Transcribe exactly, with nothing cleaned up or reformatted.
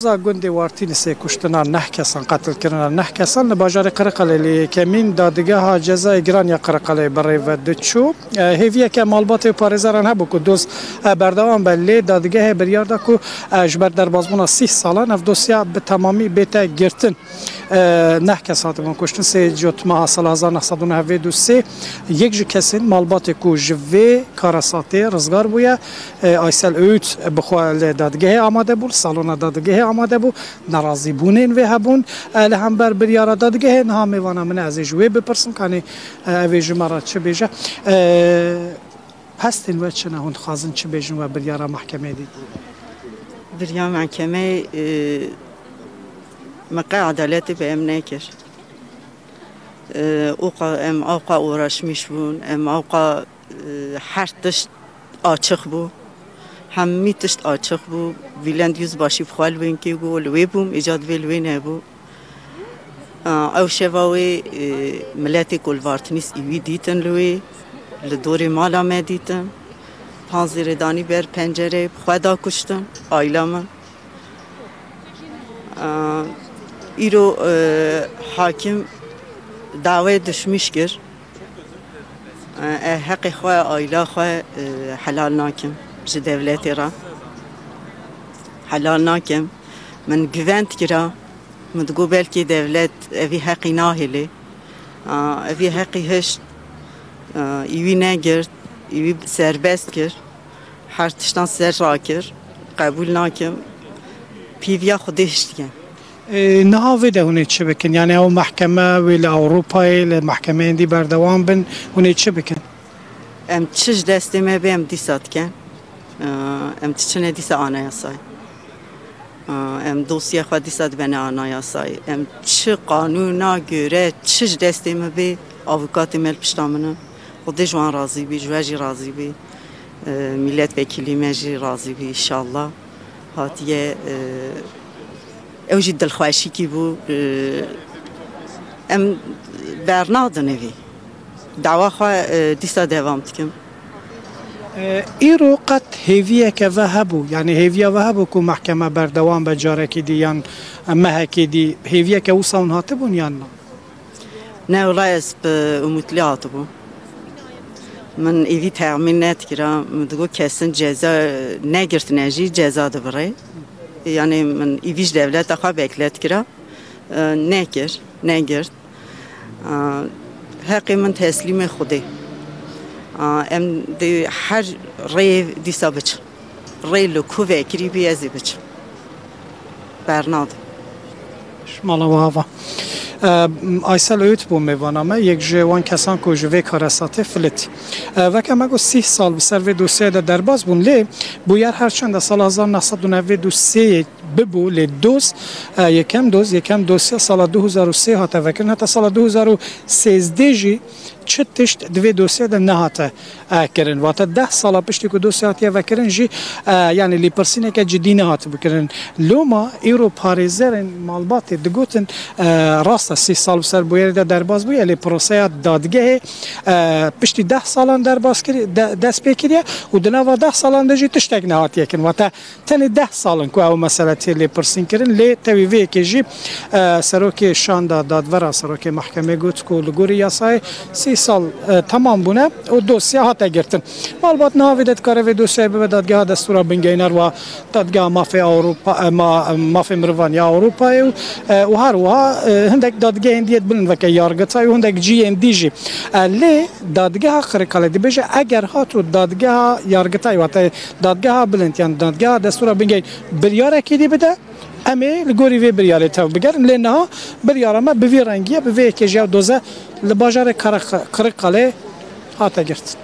Za gundê Wartînisê kuştina neh kesan, qetilkirina neh kesan li bajarê Qiriqalê li yekemîn Dadgeha Cezayê Giran ya Qiriqalê bi rê ve diçû. E, hêviyeke malbatê û parêzeran hebû ku doz, e, berdewam be, lê dadgehê biryar da ku, e, ji ber derbazbûna sîh salan ev dosya bi temamî bête girtin. E, neh kes hatibûn kuştin, sê Cotmeha sala hezar neh sed û newed û sê yek ji kesên malbatê ku ji vê karesatê rizgar bûye, e, Aysel Öğüt bi xwe li dadgehê amade bû, li salona dadgehê amade bû, nerazîbûnên wê hebûn, e, li hember biryara dadgehê. Niha mêvana min e, ez ê ji wê bipirsim, kanê, e, ev ê ji me re çi bêje? E, Hestên we çi ne? Hûn dixwazin çi bêjin we biryara mehkemeyê dît? Birya mehkemeyê, e, me qe edaletê bi em nekir. E, oqa, em awqa uğraşmış bûn, em awqa, e, her tişt açık bû. Hemî tişt açık bû. Bülent Yüzbaşı bi xwe li wê kê bû, li wê bûm, îca divê li wê nebû. Ew şeva wê, e, miletê ku li Vartinîs î wî dîtin li wê, li dorê mala me dîtin. Panzêrê danî ber pencereyê, bi xwe da kuştin, ayla min. E, îro, e, hakim dawê dişmiş kir. E, heqê xwe, ayla xwe, e, helal nakim ji dewletê re. Helal nakim. Min givend kira. Min digot belkî dewlet evî heqî nahêlê. A, evî heqî hişt, a, î wî negirt, î wî serbest kir. Her tiştan ser rakir. Qebûl nakim. Pîviya Xwedê hiştiye. E, niha vê de hûn ê çi bikin? Yani ew mehkeme wê li Ewropayê, li mehkemeyên dî berdewam bin, hûn ê çi bikin? Em çi ji destê me bê, em dîsa dikin. Ee, em diçine dîsa anayasayê. Ee, em dosya xwe dîsa dibene anayasayê. Em çi qanûna göre, çi ji destê me bê, avukatê me li pişta min in. Xwedê ji wan razî bî, ji we jî razî bî. Ee, milletvekilî me jî razî bî, înşallah. Hatiye, ee, ew jî dilxweşîkî bû. Ee, em bernadin evî. Dawa xwe, e, dîsa devam dikim. E, îro qet hêviyeke ve hebû, yani hêviya ve hebû ku mehkeme berdewam be carekî dî yan mehekê dî, hêviyeke wisa hûn hatibûn yan na? Ne, wela ez bi umutli hatibûm. Min îvî texmîn nedikira, min digot kesin ceza negirtine jî ceza dibirê. Yani min îvî ji dewleta xwe beklet kira. E, nekir, negirt. A, heqê min teslîmê Xwedê. A, em dê her rêyê dîsa biçin. Rê li ku vekirî bî ez ê biçim. Bernadim. Ji mala we ava. E, Aysel Öğüt bû mêvana me, yek ji wan kesan ku ji vê karesatê filit. E, veke me got sîh sal bi ser vê dosyayê de derbas bûn, lê bûyer her çend e, sala hezar neh sed û newed û sê bibû, lê doz, e, yekem doz, yekem dosya sala du hezar û sê hate vekirin, heta sala du hezar û sêzdeh jî çi tişt di vê dosyê de nehate, e, kirin. Wate deh sala piştî ku dosya hatiye vekirin jî, e, yani lêpirsîneke cidî nehatibû kirin. Loma îro parêzerên malbatê digotin, e, rast e, sî sal bi ser bûyerê de derbas bûye, lê proseya dadgehê, e, piştî deh salan derbas kiriye, de, dest pê kiriye û di nava deh salan de jî tiştek nehatiye kirin. Wate Tenê deh sal in ku ew mesele tê lêpirsîn kirin, lê tevî vê yekê jî, e, serokê şanda dadvera, serokê mehkemê got ku li gorî yasayê sî sal, e, temam bûne û dosya hate girtin. Malbat niha vê de dikare vê dosyayê bibe dadgeha destûra bingehîner wa dadgeha mafê Ewropa, e, ma-, mafê mirovan ya Ewropayê û, e, û her wiha, e, hindek dadgehên dî yê bilind weke Yargıtay û hindek cihên dî jî. E, lê dadgeha Qirikalê dibêje, eger hato dadgeha Yargıtay, wate dadgeha bilind yan dadgeha destûra bingehîn biryarekî dî bide, em ê li gorî vê biryarê tev bigerin. Lê niha biryara me bi vî rengî ye, bi vê yekê jî ev doze li bajarê Kara-, Qiriqalê hate girtin.